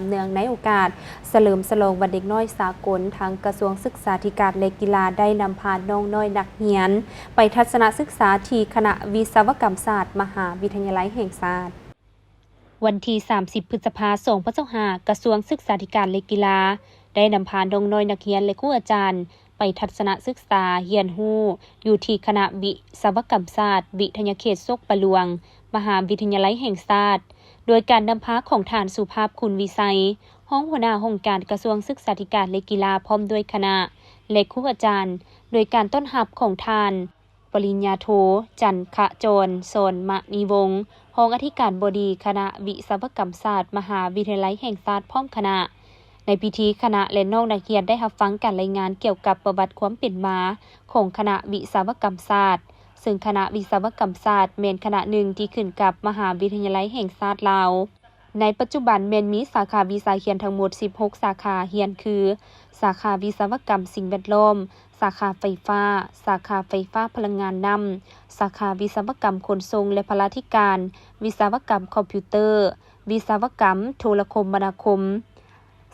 ເນື່ອງໃນໂອກາດສະເຫຼີມສະຫຼອງວັນເດັກນ້ອຍສາກົນ, ທາງກະຊວງສຶກສາທິການ ແລະ ກິລາ ໄດ້ນຳພານ້ອງນ້ອຍນັກຮຽນໄປທັດສະນະສຶກສາທີ່ຄະນະວິສະວະກຳສາດ ມະຫາວິທະຍາໄລແຫ່ງຊາດ. ວັນທີສາມສິບ ພຶດສະພາ ສອງພັນຊາວຫ້າ, ກະຊວງສຶກສາທິການ ແລະ ກິລາ ໄດ້ນຳພານ້ອງນ້ອຍນັກຮຽນ ແລະ ຄູອາຈານ ໄປທັດສະນະສຶກສາຮຽນຮູ້ຢູ່ທີ່ຄະນະວິສະວະກຳສາດ ວິທະຍາເຂດໂຊກປະຫຼວງ ມະຫາວິທະຍາໄລແຫ່ງຊາດ, ໂດຍການນຳພາຂອງທ່ານ ສຸພາບ ຄຸນວິໄຊ, ຮອງຫົວໜ້າຫ້ອງການກະຊວງສຶກສາທິການ ແລະ ກິລາ ພ້ອມດ້ວຍຄະນະ ແລະ ຄູອາຈານ, ໂດຍການຕ້ອນຮັບຂອງທ່ານ ປະລິນຍາໂທ ຈັນຂະຈອນ ສອນມະນີວົງ, ຮອງອະທິການບໍດີຄະນະວິສະວະກຳສາດ ມະຫາວິທະຍາໄລແຫ່ງຊາດ ພ້ອມຄະນະ. ໃນພິທີ, ຄະນະ ແລະ ນ້ອງນັກຮຽນໄດ້ຮັບຟັງການລາຍງານກ່ຽວກັບປະຫວັດຄວາມເປັນມາຂອງຄະນະວິສະວະກຳສາດ, ເຊິ່ງຄະນະວິສະວະກຳສາດແມ່ນຄະນະໜຶ່ງທີ່ຂຶ້ນກັບມະຫາວິທະຍາໄລແຫ່ງຊາດລາວ. ໃນປັດຈຸບັນແມ່ນມີສາຂາວິຊາຮຽນທັງໝົດສິບຫົກສາຂາຮຽນຄື ສາຂາວິສະວະກຳສິ່ງແວດລ້ອມ, ສາຂາໄຟຟ້າ, ສາຂາໄຟຟ້າພະລັງງານນ້ຳ, ສາຂາວິສະວະກຳຂົນສົ່ງ ແລະ ພະລາທິການ, ວິສະວະກຳຄອມພິວເຕີ, ວິສະວະກຳໂທລະຄົມມະນາຄົມ,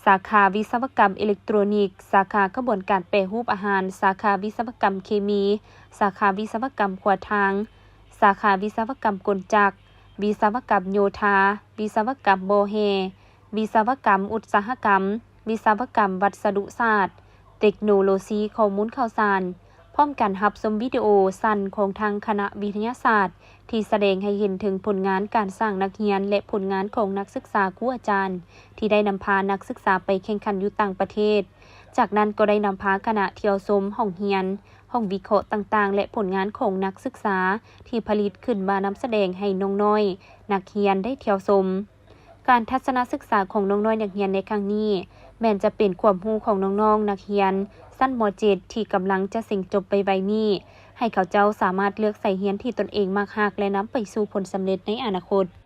ສາຂາວິສະວະກຳເອເລັກໂຕຣນິກ, ສາຂາຂະບວນການແປຮູບອາຫານ, ສາຂາວິສະວະກຳເຄມີ, ສາຂາວິສະວະກຳຂົວທາງ, ສາຂາວິສະວະກຳກົນຈັກ, ວິສະວະກຳໂຍທາ, ວິສະວະກຳບໍ່ແຮ່, ວິສະວະກຳອຸດສາຫະກຳ, ວິສະວະກຳວັດສະດຸສາດ, ເຕັກໂນໂລຊີຂໍ້ມູນຂ່າວສານ, ພ້ອມກັນຮັບຊົມວິດີໂອສັ້ນຂອງທາງຄະນະວິທະຍາສາດ ທີ່ສະແດງໃຫ້ເຫັນເຖິງຜົນງານການສ້າງນັກຮຽນ ແລະ ຜົນງານຂອງນັກສຶກສາຄູອາຈານ ທີ່ໄດ້ນຳພານັກສຶກສາໄປແຂ່ງຂັນຢູ່ຕ່າງປະເທດ. ຈາກນັ້ນກໍໄດ້ນຳພາຄະນະທ່ຽວຊົມຫ້ອງຮຽນ, ຫ້ອງວິເຄາະຕ່າງໆ ແລະ ຜົນງານຂອງນັກສຶກສາທີ່ຜະລິດຂຶ້ນມານຳສະແດງໃຫ້ນ້ອງນ້ອຍນັກຮຽນໄດ້ທ່ຽວຊົມ. ການທັດສະນະສຶກສາຂອງນ້ອງນ້ອຍນັກຮຽນໃນຄັ້ງນີ້ ແມ່ນຈະເປັນຄວາມຮູ້ຂອງນ້ອງໆນັກຮຽນຊັ້ນ ມ.ເຈັດ ທີ່ກຳລັງຈະເສັງຈົບໄວໆນີ້ ໃຫ້ເຂົາເຈົ້າສາມາດເລືອກສາຍຮຽນທີ່ຕົນເອງມັກຮັກ ແລະ ນຳໄປສູ່ຜົນສຳເລັດໃນອະນາຄົດ.